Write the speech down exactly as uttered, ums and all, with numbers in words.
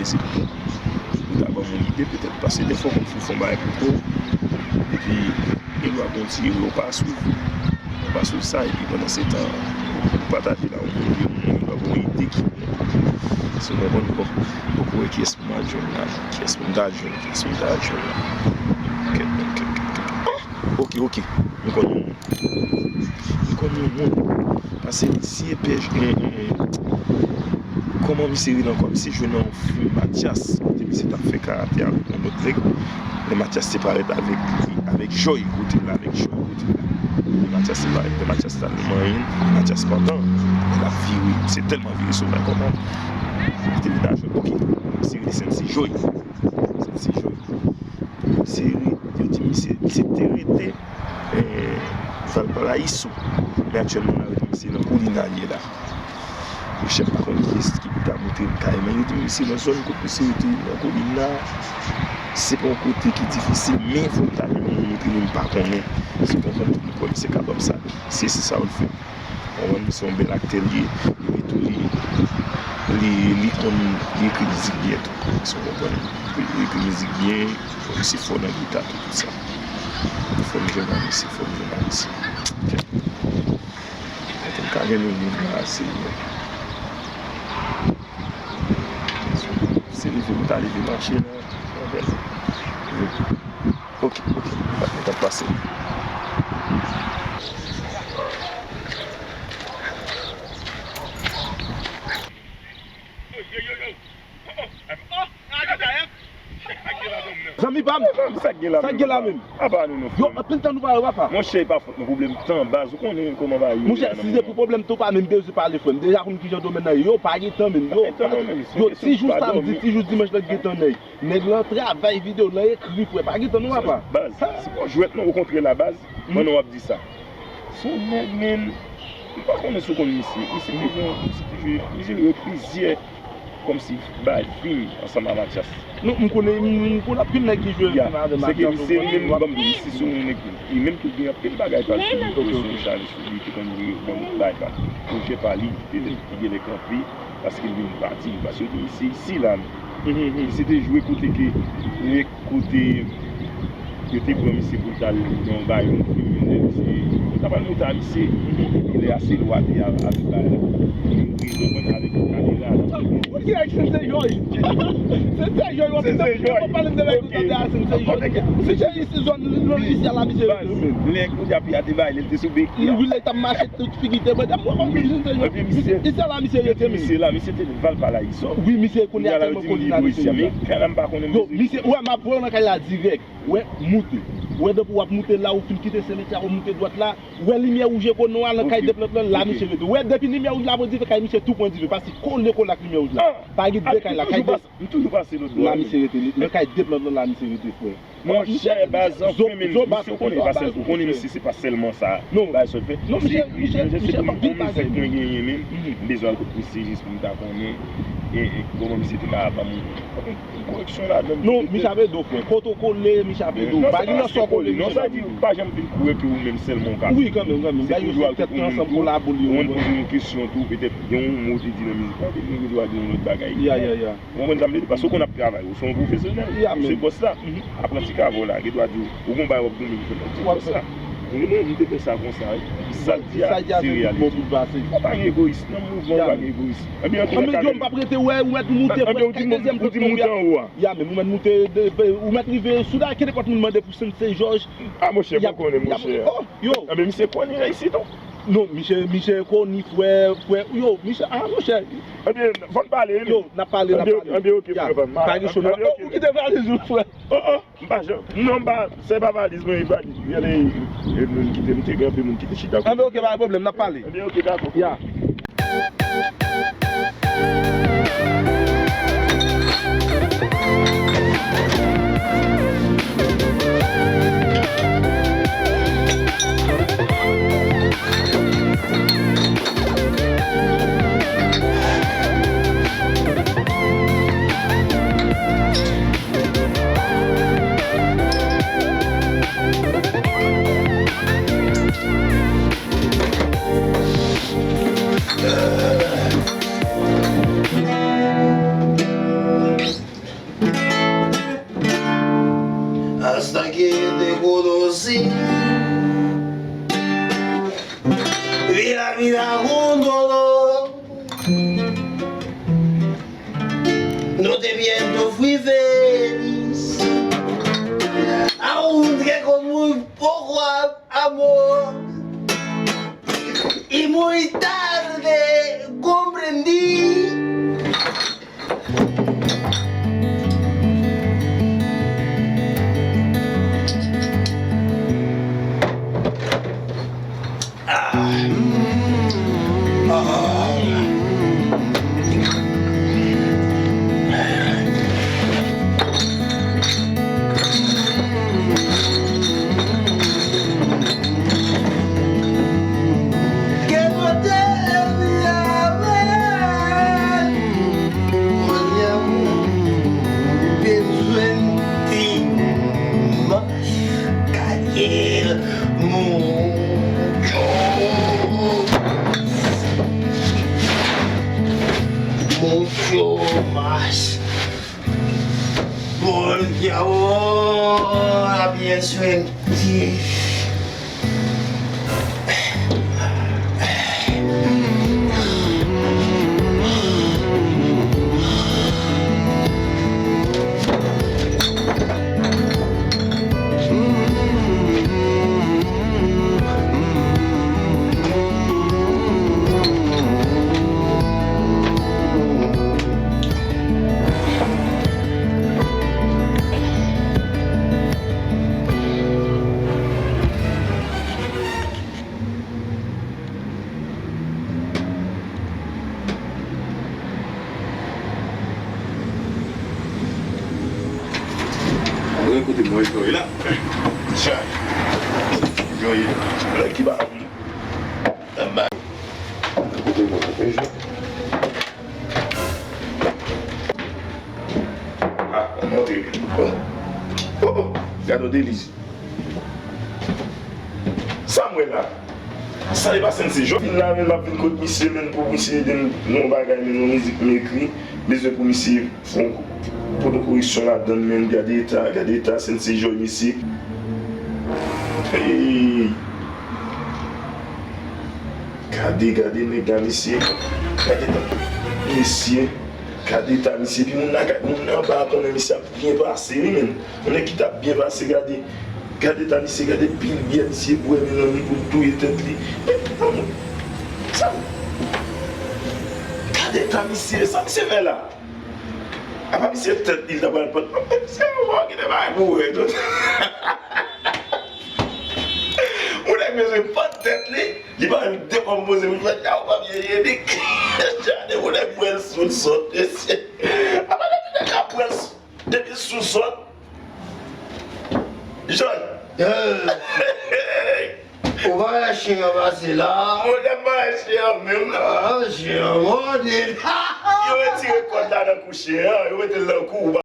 se pou ou ta ban m yon ide petèt, paske dèfwa w konn fin fè yon bagay pou kò w, epi gen dwa gon ti erè w pa swiv, ou pa swiv sa, epi pandan se tan, ou pataje la, ou montre moun, gen dwa gon ide ki bon. So, w konprann? Bon, poko wè kiyès pou m al jwenn la, kiyès pou m ta jwenn, kiyès pou m ta jwenn la. Ok, ok, ok, ok. Oh! Ok, ok. M konn yon moun. M konn yon moun. Pase misye pèj. Kòman misye rele ankò? Misye jwe nan yon fim Matyas. Kote misye t ap fè karate avèk yon lòt nèg. Lè Matyas te parèt avèk li, avèk Joy kote l la, avèk Joy kote l la. Lè Matyas te parèt, lè Matyas t al nan manyen, lè Matyas pantan, l ap vire. Misye tèlman vire sou mwen kòman. Li te vin a Joy. Ok. Misye rele Sensei Joy. Sensei Joy. Misye, yo di misye, misye te rete, eh, Valparaíso. Men aktyèlman, la, yo di misye nan Kolina li ye la. Monchè, m pa konn kiyès ki pou ta montre m kay, men yo di misye nan zòn kot misye rete nan Kolina. Se pa yon kote ki difisil, men fò m ta gen moun montre m, m pa konnen. Si w konprann, m kwè misye kapab sa. Se, se sa w fè. Ou konprann, se yon bèl aktè li ye. Epi tou, li, li, li konn, li ekri mizik byen tou. Si w konprann, li ekri mizik byen, misye fò nan gita tou, tout sa. Fò m jwenn a misye, fò m jwenn a misye. Ok. Mwen te ka gen yon moun la, se, se leve, m ta leve mache la. Ok, ok, m t ap pase. Zanmi pa m, sa k gen la menm? Apa nou non, yo, frè m. Anpil tan nou pa wè, papa. Monchè, e pa fòt mwen, pwoblèm tan, baz, ou konnen kòman bagay yo ye la nan moman. Monchè, si se pou pwoblèm tan, ou pa menm bezwen pale, frè m. Deja konn kijan domèn nan ye, yo pa gen tan menm. Yo, ti jou samdi, ti jou dimanch, lòt gen tan nèg. Nèg lan travay, videyo lan ekri, frè. Pa gen tan non, papa. Baz, se pa jwèt non, okontrè la, baz. Pandan w ap di sa. Se yon nèg, men, m pa konnen si w konn misye. Misye te jwe, misye te jwe, misye jwe plizyè, kòmsi, bay fim ansanm a Matyas. Non, m konnen, m, m konnen anpil nèg ki jwe fim avè Matyas. Se ke misye, li menm, ban m di w, misye se yon nèg, li menm tou gen anpil bagay pa l sou li, sou chal, sou li, ki konn jwe, bon, bay pa l. Pwojè pa li, petèt ki genlè kanpe, paske l vin pati, paske yo di misye isi la, misye te jwe kote ke, kote yo te pran misye pou l t al nan yon bagay, yon fim, yon lè misye, yo t ap al moute a misye. Epi lè a se lwa te a, avèk bagay la. Li rive jwenn avèk kamera la. Ou di ak Sensei Joy. Sensei Joy, w ap pale m de bagay kote a, Sensei Joy. Misye isi zòn nan isi a la misye rete menm. Lè kote a pi a te bay, lè l te sou beki a. Wi, lè l t ap mache tout figi te bwè, m wè kòm Sensei Joy. Epi misye, isi a la misye rete menm. Misye la, misye te Valparaíso. Wi, misye kounye a tèlman Kolina rete menm. Yo, misye, wè, m ap voye w nan kay la dirèk. Wè, moute. Wè, depi w ap moute la, ou fin kite Sen Matye a, ou moute dwat la. Wè, limyè wouj Ekono a, nan kay de plòt lan, la misye rete. Wè, depi limyè wouj la pran dife, kay misye tou pran dife, paske kole kole ak limyè wouj la. Pa gen de kay la, kay de. M toujou pase lòt bò a. La misye rete, nan kay de plòt lan, la misye rete, frè. Monchè, baz, anfen, men, misye, ou konnen, ou konnen misye, se pa sèlman sa. Bagay sa l fè. Non, misye, misye, misye, bon mizik mwen genyen menm, m bezwen al kot misye jis pou m ta konnen, e, e, kòman misye te ka ban m. Koreksyon ladan. Non, misye ap ede w, frè. Kote w kole, misye ap ede w. Pa gen nan sa w kole, non, misye sa di, pa janm vin kouri ke ou menm sèlman w ka fè. Wi, kanmenm, kanmenm. Se pou yo al kot ou menm tou. Ou konn poze yon kesyon tou, petèt gen yon mo w te di nan mizik la, petèt gen dwa gen yon lòt bagay. Ya, ya, ya. Ou konprann sa m vle di? Paske ou konn ap travay, ou se yon pwofesyonèl, ou se bòs la. Apranti kavo la, gen dwa di w, ou gon bagay w ap goumen pou fè, ou se bòs la. Mwen, mwen, m te fè sa konsa, wi. Sa l di a, se reyalite. Ou pa gen egoyis. Nan mouvman, ou pa gen egoyis. Ebyen, an tou ka, yo, m p ap rete wè, ou mèt moute, frè, kay dezyèm, ou di moute anwo a. Ya, men ou mèt moute, ou mèt rive sou la, kenenpòt moun mande pou Sensei Jòj. A, monchè, bon konnen, monchè. Oh, yo. Ebyen, misye koni la isit, non? Non, misye, misye koni, frè, frè, yo, misye, a, monchè. Ebyen, fò n pale, wi. Yo, n ap pale, n ap pale. Ebyen, ok, frè pa m. Pa gen cho, non. Oh, ou kite valiz ou, frè. Oh, oh. M pa janm, non, m pa, se pa valiz mwen, e valiz. Gade, e, moun ki te, m te gen anpil moun ki te chita kote. Anben, ok, pa gen pwoblèm, n ap pale. Anben, ok, dakò. Ya. Mira, mira, con todo. No te miento, fui feliz. Aunque con muy poco a- amor. Y muy tarde comprendí. Mucho, mucho más. Porque ahora pienso en ti. Mwen kote mwen jwe la. Chay. Jwe la. Ki ba. Anba. Kote mwen jwe. Ah, montre. Oh, oh, oh. Gade yon deliz. Sa m wè la. Sa li pase m se jòj. Vin la, men m ap vin kot misye, men pou misye ede m nan yon bagay, men yon mizik m ekri. Bezwen pou misye fè yon kou, pou nou koreksyon ladan l, men gade eta, gade eta Sensei Joy, mesye. Hey! Gade, gade nèg la, mesye. Gade eta, mesye. Gade eta misye, epi moun nan, gade moun nan anba a, konnen misye ap byen pase, wi, men. Yon nèg ki t ap byen pase, gade. Gade eta misye, gade pil byè misye bwè, mezanmi, pou l touye tèt li. Men, sa, gade eta misye, sa misye fè la? Apa misye tèt li ta pral pran. Misye ankò gen de bagay pou wè tout. Moun nèg bezwen pran tèt li, li pa dekonpoze, moun fè tcha ou pa byen jenik. Gade moun nèg bwè l sou l sòt, mesye. Apa nèg la bwè l sou, depi sou sòt. Jòn. Ou pa wè chen an pase la? Mwen pa wè chen an menm. Ah, chen an mòde. Yo retire kòd la nan kou chen an, yo mete l nan kou.